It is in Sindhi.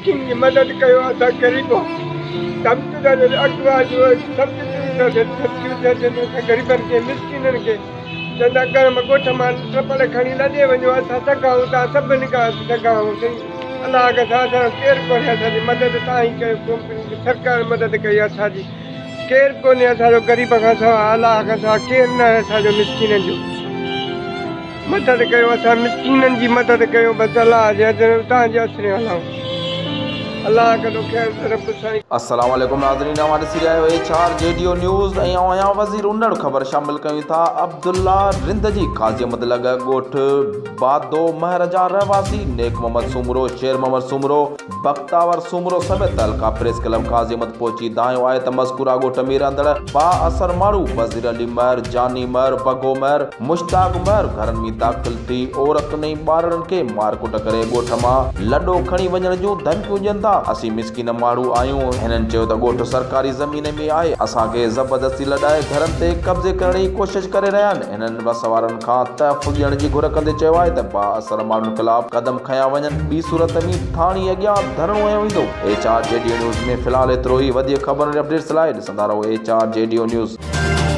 مسڪين جي مدد ڪيو اسان غريب ڌمڪيون ٿا ڏين اغوا جو سڀ ڪجهه ٿا ڏين ڌمڪيون ٿا ڏين اسان غريبن کي مسڪينن کي چوندا گهر مان ڳوٺ مان ٽپڙ کڻي لڏي وڃو اسان سگهائون ٿا سڀني کان سگهائون سائين الله کان سواء اسان جو ڪير ڪونهي اسان جي مدد توهان ئي ڪيو ڪمپني سرڪار مدد ڪئي اسان جي ڪير ڪونهي اسان جو غريب کان سواء الله کان سواء ڪير ناهي اسان جو مسڪينن جو مدد ڪيو اسان مسڪينن جي مدد ڪيو بس الله جي توهان جي آسري هلائون الله ڪندو خير ته رب سائين. السلام عليڪم ناظرين اوهان ڏسي رهيا آهيو H R G D O news ۽ آئون آهيان وزير انڙ خبر شامل ڪيون ٿا عبدالله رند جي قاضي احمد لڳ ڳوٺ بادو مهر جا رهواسي نيڪ محمد سومرو شير محمد سومرو بختاور سومرو سميت تعلقه پريس ڪلب قاضي احمد پهچي دانهيو آهي ته مذڪوره ڳوٺ ۾ رهندڙ بااثر ماڻهو وزير علي مهر، جاني مهر، بگو مهر، مشتاق مهر گهرن ۾ داخل ٿي عورتن ۽ ٻارڙن کي مارڪٽ ڪري ڳوٺ مان لڏو کڻي وڃڻ جون ڌمڪيون ڏين ٿا، اسين مسڪين ماڻهو آهيون، هنن چيو ته ڳوٺ سرڪاري زمين ۾ آهي، اسان کي زبردستي لڏائي گهرن تي قبضي ڪرڻ جي ڪوشش ڪري رهيا آهن. هنن وس وارن کان تحفظ ڏيڻ جي گهر ڪندي چيو آهي ته بااثر ماڻهن خلاف قدم کنيا وڃن ٻي صورت ۾ ٿاڻي اڳيان ڌرڻو هنيو ويندو. H R G D O news ۾ في الحال ايترو ئي وڌيڪ خبرن ۽ اپڊيٽس لاء ڏسندا رهو H R G D O news.